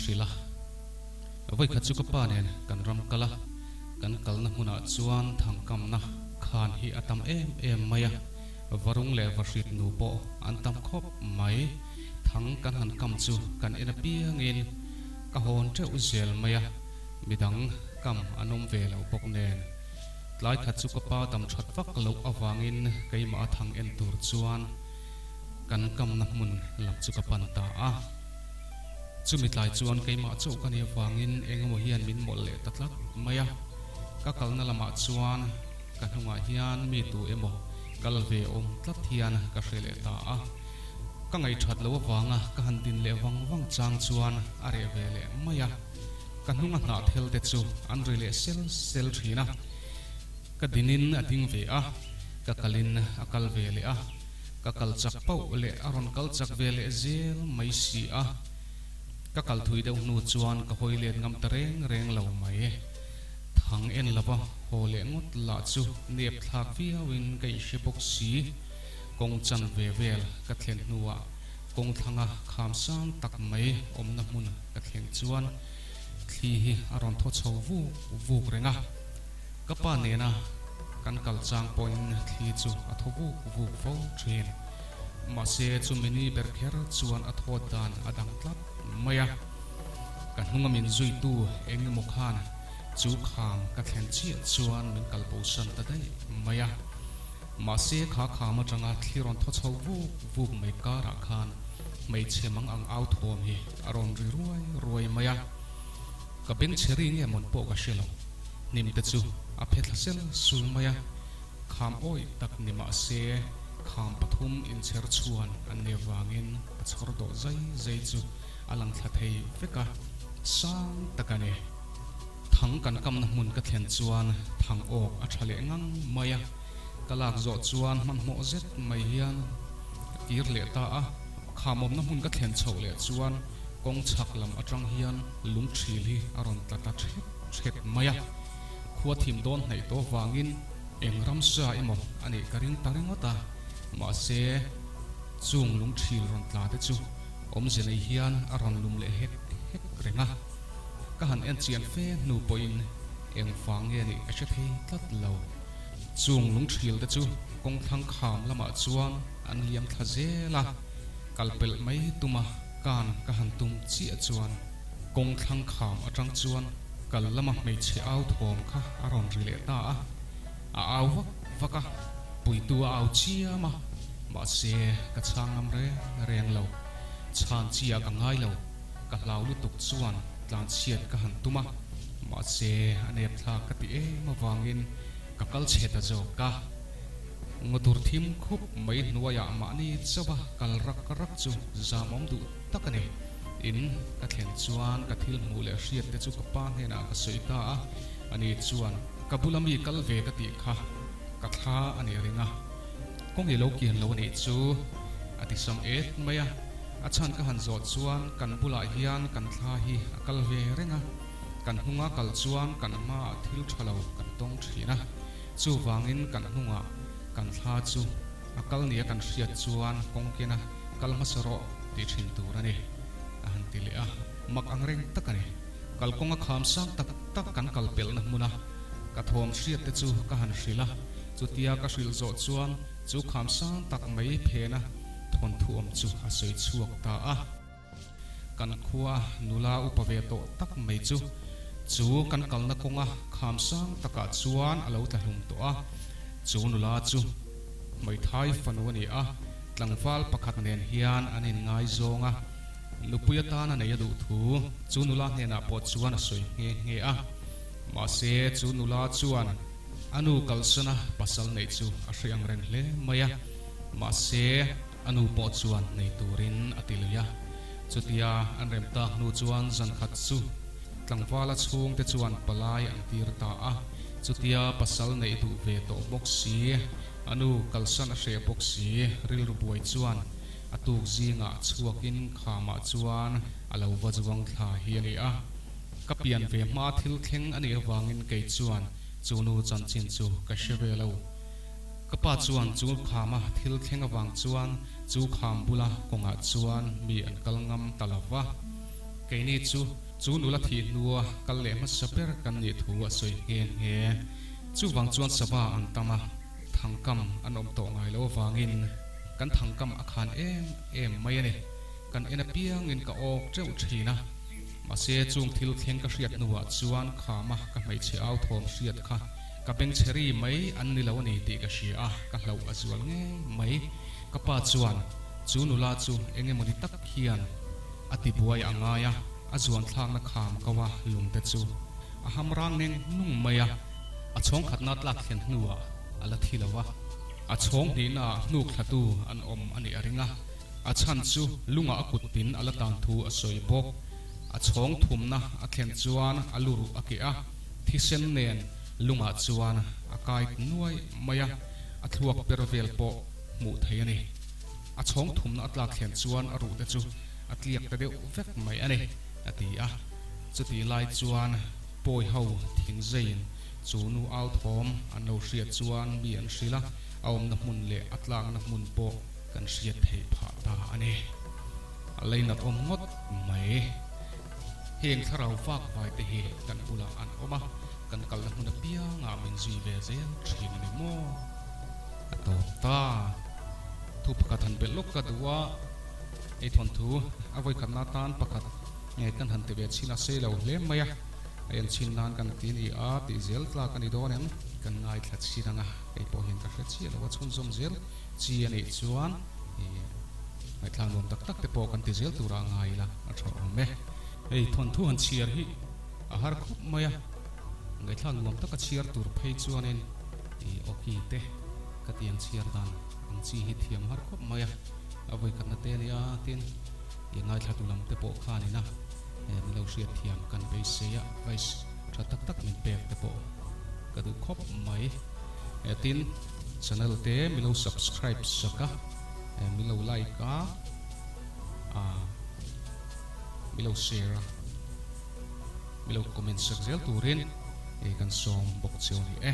hrilh a. Vawikhat chu ka pa nen kan ram kal a, kan kalna hmunah chuan thangkamna khan hi a tam em em mai a, varung leh vahrit nu pawh an tam khawp mai. Thang kan han kam chu kan en apiangin ka hawn teuh zel mai a, midang kam an awm ve lo bawk nen. Tlai khat chu ka pa dam that vak loh avangin keimah a thang en tur chuan kan kamna hmun lam chu ka pan ta a. Chumi tlai chuan keimah chauh ka nih avangin eng emaw hian min mawlh leh ta tlat mai a. Ka kalna lamah chuan ka hnungah hian mi tu emaw kal ve awm tlat hian ka hre leh ta a. Ka ngaihthat loh avanga ka han din leh vang vang chang chuan a reh ve leh mai a. Ka hnunga hnah thel te chu an ri leh sel sel thin a. Ka dinin a ding ve a, ka kalin a kal ve leh a. Ka kal chak pauh leh a rawn kal chak ve leh zel mai si a. Ka kal thui deuh hnu chuan ka hawi let ngam ta reng reng lo mai. Thang en lova haw leh ngawt lah chu nep thlak viauin ka inhre bawk si. Kawng chan ve vel ka thlen hnuah kawng thlanga kham sang tak mai awmna hmun ka thleng chuan thli hi a rawn thaw chho vuk vuk reng a. Ka pa nena kan kal chang pawhin thli chu a thaw vuk vuk fo thin. Mahse chumi ni ber kher chuan a thawt dan a dang tlat mai a. Ka hnunga min zuitu eng emaw khan chu kham ka thlen chiah chuan min kal bosan ta daih mai a. Mahse kha kham atanga thli rawn thaw chho vuk vuk mai karah khan hmeichhe mang ang au thawm hi a rawn ri ruai ruai mai a. Ka beng chhe ri nge mawn pawh ka hre lo. Hnim te chu a phe thla sel sul mai a, kham awih tak ni mah se kham pathum inchher chhuan an nih avangin a chhawr dawh zai zai chu a lang thla thei vek a, sang tak a ni. Thang kan kamna hmun ka thlen chuan thang awk a tha leh ngang mai a, ka lak zawh chuan hmanhmawh zet mai hian ka kir leh ta a. Khamawmna hmun ka thlen chhoh leh chuan kawng chhak lam atang hian lung thil hi a rawn tla ta thet thet mai a. Khua thim dawn hnaih tawh vangin eng ramsa emaw a nih ka ring ta ringawt a, mahse chung lung thil rawn tla te chu awmze nei hian a rawn lum leh hek hek reng a. Ka han en chian fe hnu pawhin eng vang nge nih ka hre thei tlat lo. Chung lung thil te chu kawng thlang kham lamah chuan an liam thla zel a, kal pelh mai tuma kan ka han tum chiah chuan kawng thlang kham atang chuan kal lama hmeichhe au thawm kha a rawn ri leh ta a, a au vak vak a, puitu a au chiam a, mahse ka chhang ngam reng reng lo, chhan chiah ka ngai lo, ka hlau lutuk chuan tlanchhiat ka han tum a, mahse a nep thlak ka ti em avangin ka kal chhe ta zawk a. Ngawtur thim khup mai hnuaiah mahni chauha kal rak rak chu zamawm duh tak a ni. In ka thlen chuan ka thil hmuh leh hriat te chu ka pa hnenah ka sawi ta a, ani chuan ka bula mi kal ve ka tih kha ka thla a nih ring a, kawng i lo kian lo a nih chu a ti sam et mai a. A chhan ka han zawh chuan kan bulah hian kan thla hi a kal ve reng a, kan hnunga kal chuan kan hmaah thil tha lo kan tawng thin a. Chuvangin kan hnungah kan thla chu a kal nia kan hriat chuan kawngkena kal hmasa rawh tih thin tur a ni, a han ti leh a. Mak ang reng tak a ni. Kalkawnga kham sang tak tak kan kal pelhna hmuna ka thawm hriat te chu ka han hrilh a. Chutia ka hrilh zawh chuan chu kham sang tak mai phena thawnthu awm chu a sawi chhuak ta a. Kan khua nula upa ve tawh tak mai chu chu kan kalna kawnga kham sang takah chuan a lo tla hlum tawh a. Chu nula chu hmeithai fanu a ni a, tlangval pakhat nen hian an inngaizawng a, nupui atana nei a duh thu chu nula hnenah pawh chuan a sawi nghe nghe a. Mahse chu nula chuan a nu kalsana pasal neih chu a hre ang reng hle mai a, mahse, A nu pawh chuan nei turin a ti lui a. Chutia an rem tak hnu chuan zan khat chu tlangvala chhungte chuan palai an tir ta a. Chutia pasal neih duh ve tawh bawk si, a nu kalsan a hreh bawk si, rilru buai chuan a tuk zingah chhuakin khamah chuan a lo va zuang thla hi a ni a. Ka pian ve hma thil thleng a nih avangin kei chuan chu nu chanchin chu ka hre ve lo. Ka pa chuan chu khama thil thleng avang chuan chu kham bula kawngah chuan mi an kal ngam ta lo va. Keini chu chu nula thih hnua kal leh hmasa ber kan nih thu a sawi nghe nghe. Chuvang chuan sava an tam a, thangkam an awm tawh ngai lo avangin kan thangkam a khan em em mai a ni. Kan en apiangin ka awk teuh thin a. Mahse chung thil thleng ka hriat hnuah chuan khama ka hmeichhe au thawm hriat kha ka bengchhe ri mai an ni lo a ni tih ka hria a, ka hlauh a zual ngei mai. Ka pa chuan chu nula chu eng emawni tak hian a ti buai a ngai a, a zuan thlakna kham ko a lungte chu a ham rang neng nung mai a, a chhawng khatna tlak thlen hnuah a la thi lo a, a chhawng hnihnaah hnuk thlatu an awm a nih a ring a, a chhan chu lungah a kut tin a la tan thu a sawi bawk. A chhawng thumna a thlen chuan a lu ruh a keh a, thisen nen lungah chuan a kai nuai mai a, a thluak per vel pawh hmuh theih a ni. A chhawng thumna a tlak thlen chuan a ruhte chu a tliak ta deuh vek mai a ni, a ti a. Chutih lai chuan pawi ho thingzeiin chu nu au thawm an lo hriat chuan mi an hrilh a, a awmna hmun leh a tlakna hmun pawh kan hriat theih phah ta a ni. A leinat awm ngawt mai. Heng thlarau vak vai te hi kan bulah an awm a, kan kalna hmun apiangah min zui ve zel thin a ni maw? A tawp ta. Thu pakhat han belh lawk ka duh a, hei thawnthu a vawikhatna atan pakhat nge kan han ti ve chhin a sei lo hle mai a, a en chhin nan kan ti a ni a tih zel tlak a ni dawn em? Kan ngaithla chhin ang a, kei pawh hian ka hre chiah lo a, chhunzawm zel chi a nih chuan ngaihthlak nuam tak tak te pawh kan ti zel turah ngai ila a tha awm e. Hei thawnthu han chhiar hi a har khawp mai a, ngaihthlak nuam taka chhiar tur phei chuanin i awki te ka tiang chhiar dan ang chi hi thiam har khawp mai a, a vawikhatna te ania tin i ngaithlatu lam te pawh khanina min lo hriat thiam kan beisei a, advice tha tak tak min pek te pawh ka duh khawp mai. Tin channel te min lo subscribe sak a, min lo like a, min lo share a, min lo comment sak zel turin kan sawm bawk cheu a ni e.